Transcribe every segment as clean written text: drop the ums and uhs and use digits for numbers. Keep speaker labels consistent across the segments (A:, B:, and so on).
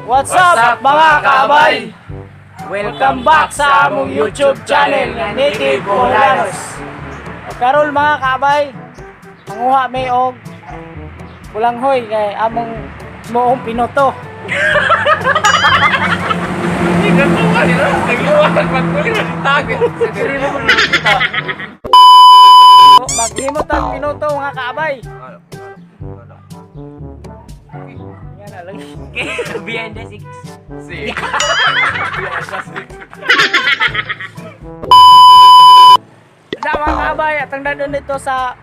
A: What's up, mga kaabay? Welcome back sa among YouTube channel nga Native Boholanos. O karon, mga kaabay, manguha mi og bulanghoy kay among moong pinuto.
B: Hindi ka tuwa nila. Nagluwasan pagkuli na si Tagit. Dili mo kita.
A: Maghimo tag pinuto, mga kaabay. Yan na lang.
C: Behind the six.
B: Si.
A: Da, mga kaabay, atang dadon dito sa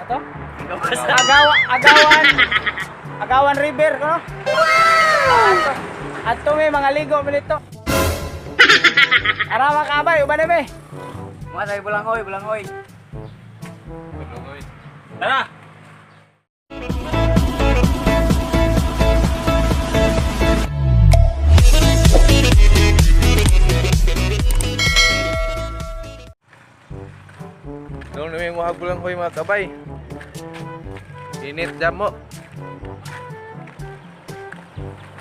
A: ato? Agawa, Agawan Agawan River no? Ato, ato may mga ligo mi dito. Ara, mga kaabay, uban na mi.
C: Mga tayo bulanghoy, bulanghoy.
B: Tara! Doon na may mga bulang ko yung mga kabay. Init dyan mo.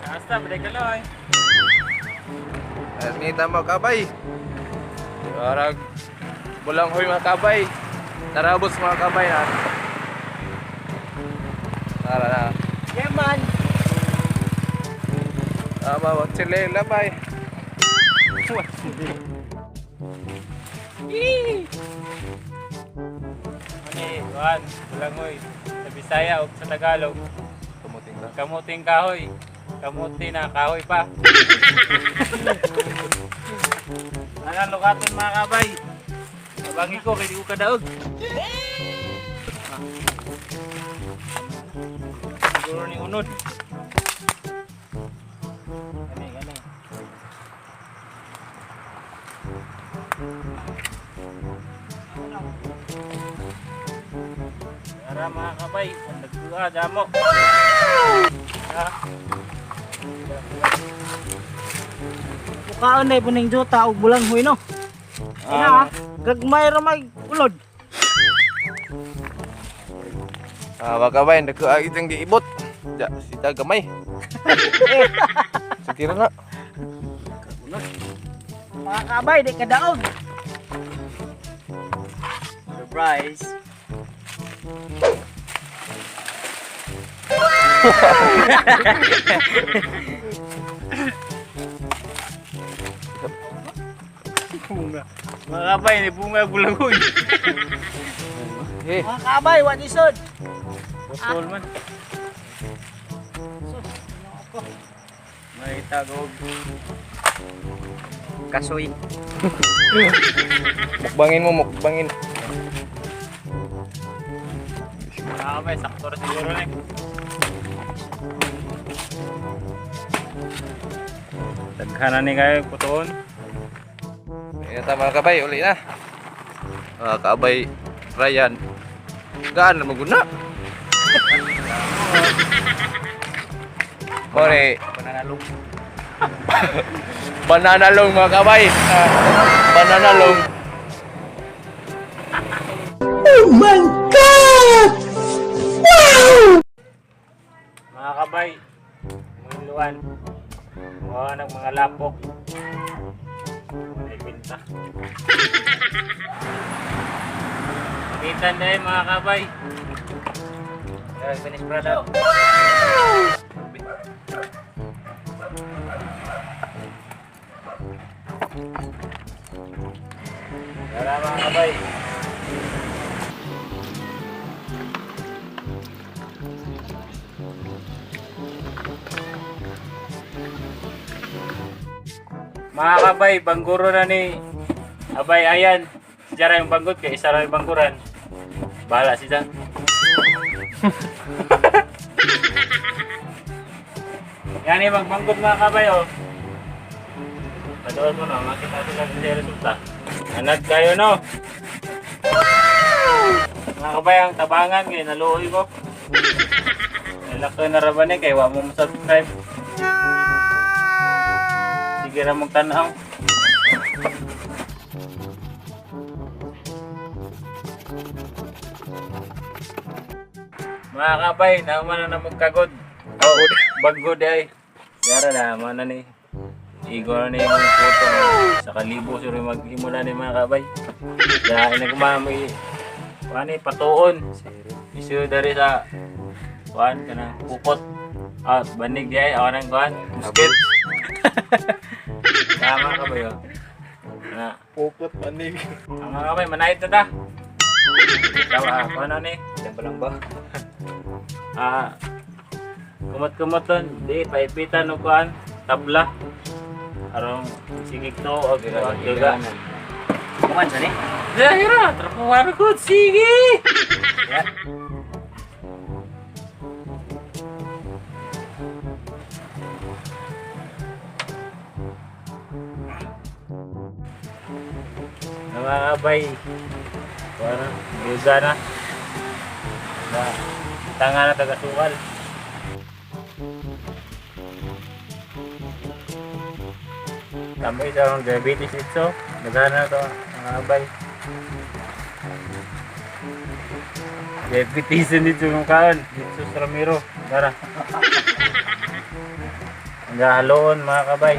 B: Basta, balik ka lang eh. Init mo kabay. Parang bulang ko yung mga kabay. Narabos mga kabay na. Tara na.
A: Yeah man.
B: Tama, wag sila yung labay.
D: Ani, kuan, bulangoy. Sa Bisaya o sa Tagalog,
B: Tumuting ka.
D: kamuting kahoy. Kamuti na kahoy pa. Ana lukaton, mga kabay. Tabangi ko kay di ko kadaog. Siguro ni unod.
A: Gani gani.
D: Ara, mga kabay, ang nagkuha damo. Ha?
A: Bukaon na ipuning juta og bulanghoy no. Ina ah, gagmay ra may ulod.
B: Ah, mga kabay, nagkuha itong giibot. Ja, sita gamay. Sige na.
A: Mga kaabay, di kadaog.
C: Surprise.
D: Bunga. Mga kabay, ni bunga bulangoy.
B: Eh,
A: Mga kaabay, what isod?
D: Putol man. May tagog.
C: Kasoy.
B: Mukbangin mo, mukbangin.
D: Mga kabay, sakto ra siguro ni. Daghanan ni kayo putoon.
B: Ayan na mga kabay, uli na. Mga kabay, Ryan. Gaan na maguna. Kore,
C: Banana long.
B: Banana long, mga kabay. Ah, banana long.
D: Mga kabay, mga iluan. Mga nag mga lapok. May binta. Kita na mga kabay.
C: Pero finish product.
D: Tara, mga kabay. Mga kabay, bangguro na ni Abay Ayan. Siya ra yung banggot kay isa ra yung bangguran. Bahala siya. Yan yung magbanggot, mga kabay, oh. Padoon mo no, makita sila sa resulta. Anad kayo no. Mga kabay, ang tabangan kay naluoy ko. Nalaki na ra ba ni kay wa mo subscribe. Sige ra mong tanaw. Mga kabay, nauman na magkagod. Oh, bagod ay. Yara na, mana ni. Igo na ni yung puto. Sa kalibo sure maghimo na ni mga kabay. Kaya nagumami kuan ni patuon. Isu dari sa kuan kana pukot. Ah, banig di ay awan ang kuan. Musket. Tama ka ba yun? Na,
B: Pupot manig.
D: ang mga kabay, manahit na ta. Tawa, kuan na ni.
C: Diyan pa lang ba?
D: Ah, kumot-kumot ton, di paipitan og kuan, tabla. Arong sigig to og duga.
C: Kuman sa ni?
D: Zahira, trapuhan ko, sige.
C: Ya.
D: Mga kabay, kuan na, duga na. Na, tanga na taga-sukal. Tambay sa akong diabetes ito. Nagana to, mga abay. Diabetes dito yung kaon. Dito sa Ramiro. Tara. Nagahaloon mga kabay.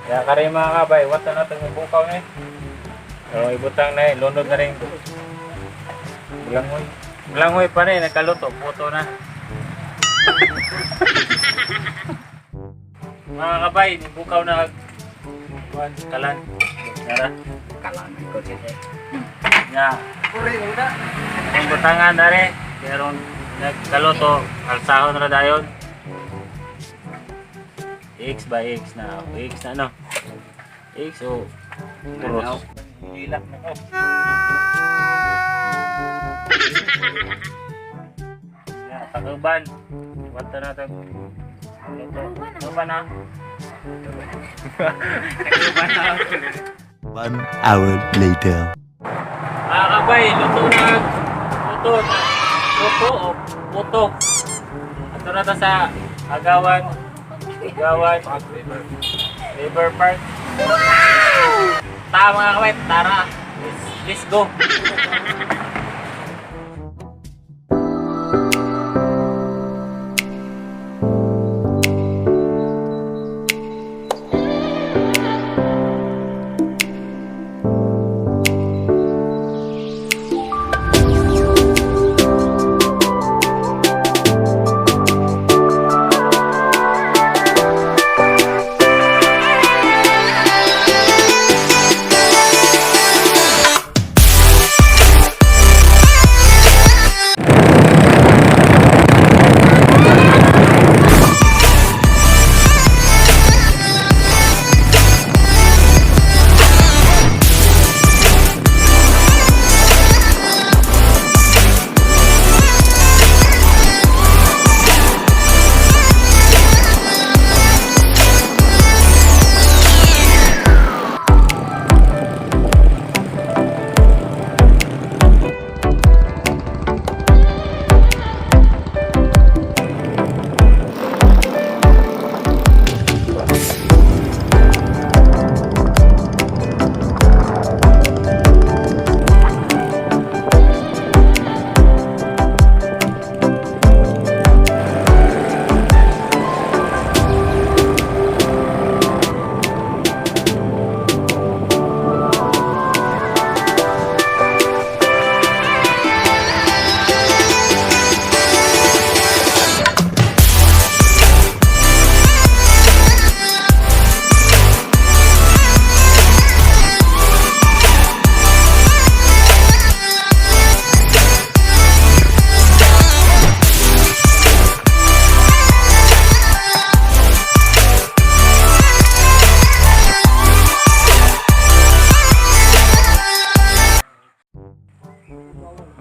D: Kaya kare mga kabay, wata na itong bukaw na eh. Pero ibutang na eh, lunod na rin. Bulangoy. Bulangoy pa na eh, nagkaluto, puto na. Mga kabay, bukaw na kuan kalan. Tara.
C: Kalan ko siya.
D: Nga. Ang butangan na rin. Pero nagkaluto, alsahon ra dayon. X by X na. X na ano? X o cross. Hilak na ko. Ya, taguban. Wata na tag. Luto. Taguban na.
C: Taguban na.
E: 1 hour later.
D: Mga kabay, luto na. Luto. Luto o puto. Ato na ta sa Agawan. Agawan. River Park. Tara mga kabay, tara. Let's go.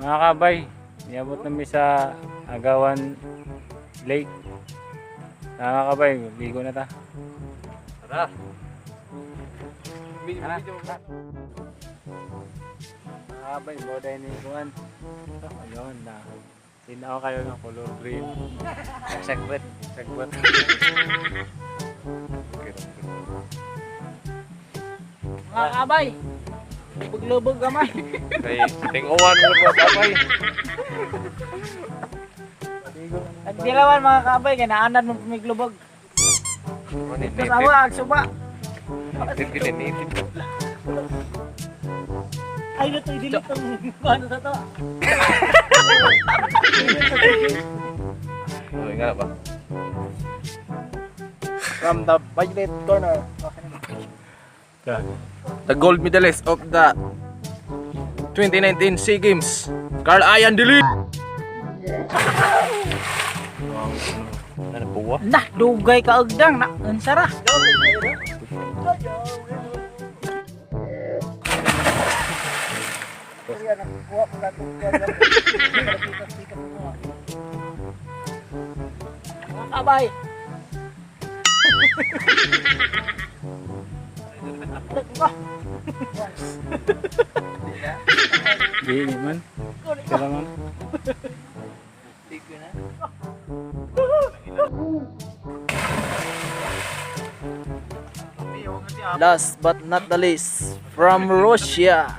D: Mga kabay, niabot namin sa Agawan Lake. Mga kabay, ligo na ta.
B: Tara.
D: Mga kabay, boday ni Juan. Ayun na. Tinaw kayo ng color green.
C: Sagbet.
D: Sagbot.
A: Mga kabay, lubog-lubog gamay.
B: Kay tinguan mo mga kabay.
A: Nagdilawan mga kaabay kay naanad mo pumiglubog.
B: Native.
A: Tapos awa ag suba.
B: Native yun eh, native.
A: Ay luto i-delete tong ano sa to.
B: Uy, nga ba?
A: From the violet corner.
B: The gold medalist of the 2019 SEA Games, Carl Ian Dili. Ano buwa?
A: Nah, dugay ka agdang na unsara. Mga kabay.
D: Di di man. Sila man.
C: Last but not the least, from Russia.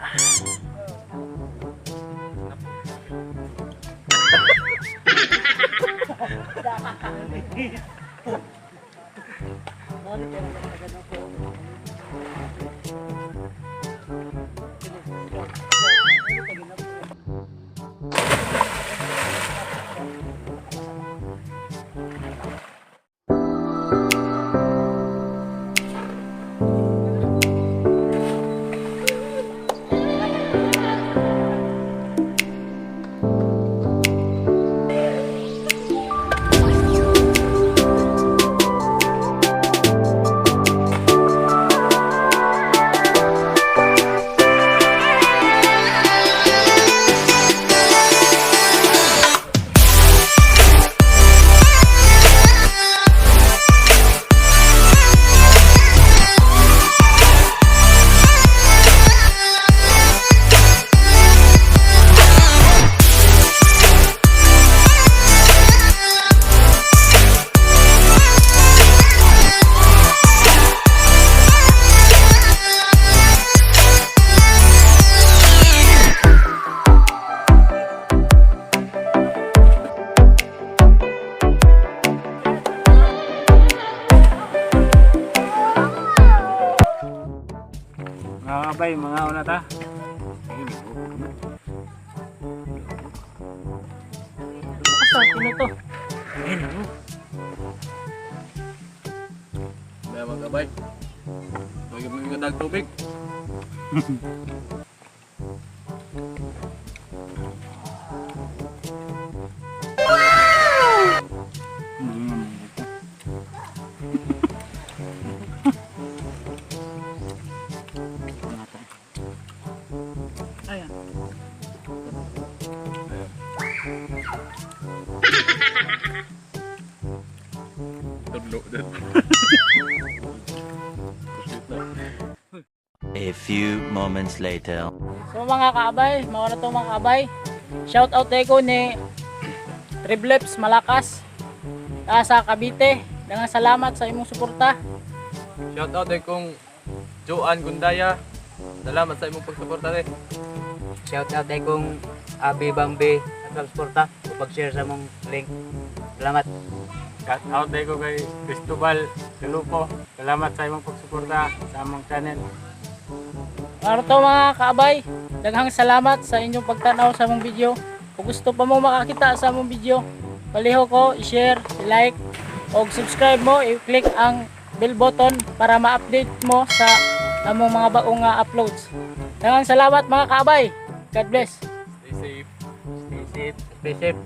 D: Mga kabay, mga una ta.
A: Asa kino to?
B: May mga kabay. Huwag mo yung dag tubig.
A: Ayan.
B: Tudlo din.
E: A few moments later.
A: So mga kaabay, mao na to mga kaabay. Shout out ko ni Tribleps Malakas. Ta sa Cavite. Daghang salamat sa imong suporta.
B: Shout out ay kong Joanne Gundaya. Salamat sa imong pagsuporta te.
C: Shout out ay kong Abi Bambi at pagsuporta o pag-share sa mong link. Salamat.
D: Shout out day ko kay Cristobal Lupo. Salamat sa imong pagsuporta sa among channel.
A: Para to mga kaabay, daghang salamat sa inyong pagtanaw sa among video. Kung gusto pa mo makakita sa among video, paliho ko, i-share, i-like, o subscribe mo, i-click ang bell button para ma-update mo sa among mga bagong nga uploads. Daghang salamat mga kaabay. God bless.
B: Stay safe.
D: Stay safe.
C: Stay safe.